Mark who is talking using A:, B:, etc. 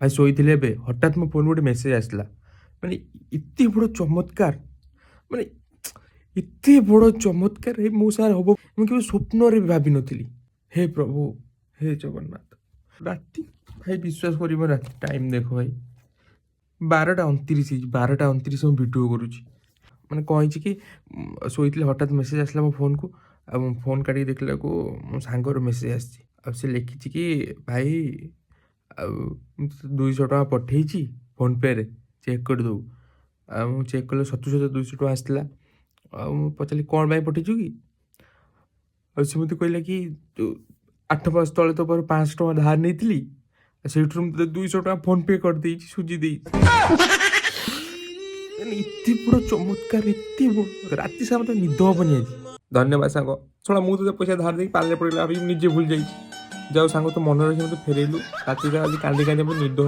A: ଭାଇ, ଶୋଇଥିଲି ଏବେ, ହଠାତ୍ ମୋ ଫୋନ୍ ଗୋଟେ ମେସେଜ୍ ଆସିଲା। ମାନେ ଏତେ ବଡ଼ ଚମତ୍କାର, ମାନେ ଏତେ ବଡ଼ ଚମତ୍କାର ହେ ମୋ ସାଙ୍ଗରେ ହବ, ମୁଁ କେବେ ସ୍ୱପ୍ନରେ ବି ଭାବିନଥିଲି। ହେ ପ୍ରଭୁ, ହେ ଜଗନ୍ନାଥ। ରାତି, ଭାଇ, ବିଶ୍ୱାସ କରିବ, ରାତି ଟାଇମ୍ ଦେଖ ଭାଇ, 12ଟା 29 ହେଇଛି। 12ଟା 29 ମୁଁ ଭିଡ଼ିଓ କରୁଛି। ମାନେ କ'ଣ ହେଇଛି କି ଶୋଇଥିଲି, ହଠାତ୍ ମେସେଜ୍ ଆସିଲା ମୋ ଫୋନ୍କୁ। ଆଉ ମୁଁ ଫୋନ୍ କାଢ଼ିକି ଦେଖିଲାକୁ ମୋ ସାଙ୍ଗର ମେସେଜ୍ ଆସିଛି। ଆଉ ସେ ଲେଖିଛି କି, ଭାଇ, ଆଉ ମୁଁ ତୋତେ 200 ଟଙ୍କା ପଠେଇଛି ଫୋନ୍ପେରେ, ଚେକ୍ କରିଦେବୁ। ଆଉ ମୁଁ ଚେକ୍ କଲେ ସତୁ ସତ 200 ଟଙ୍କା ଆସିଥିଲା। ଆଉ ମୁଁ ପଚାରିଲି, କ'ଣ ପାଇଁ ପଠେଇଛୁ କି? ଆଉ ସେ ମୋତେ କହିଲା କି, ତୁ 8 ମାସ ତଳେ ତୋ ପାଖରୁ 500 ଟଙ୍କା ଧାର ନେଇଥିଲି, ଆଉ ସେଇଠୁ ମୁଁ ତୋତେ 200 ଟଙ୍କା ଫୋନ୍ପେ କରିଦେଇଛି, ସୁଝି ଦେଇଛି। ମାନେ ଏତେ ବଡ଼ ଚମତ୍କାର, ଏତେ ବଡ଼, ରାତି ସାରା ମୋତେ ନିଦ ହବନି ଆଜି। ଧନ୍ୟବାଦ ସାଙ୍ଗ। ଶୁଣ, ମୁଁ ତୋତେ ପଇସା ଧାର ଦେଇକି ପାଣିରେ ପଡ଼ିଲା ଭାବି ମୁଁ ନିଜେ ଭୁଲି ଯାଇଛି। ଯାଉ ସାଙ୍ଗ, ତୁ ମନେ ରଖି ମୋତେ ଫେରେଇଲୁ। ରାତି ସାରା ଆଜି କାନ୍ଦି କାନ୍ଦି ମୋତେ ନିଦ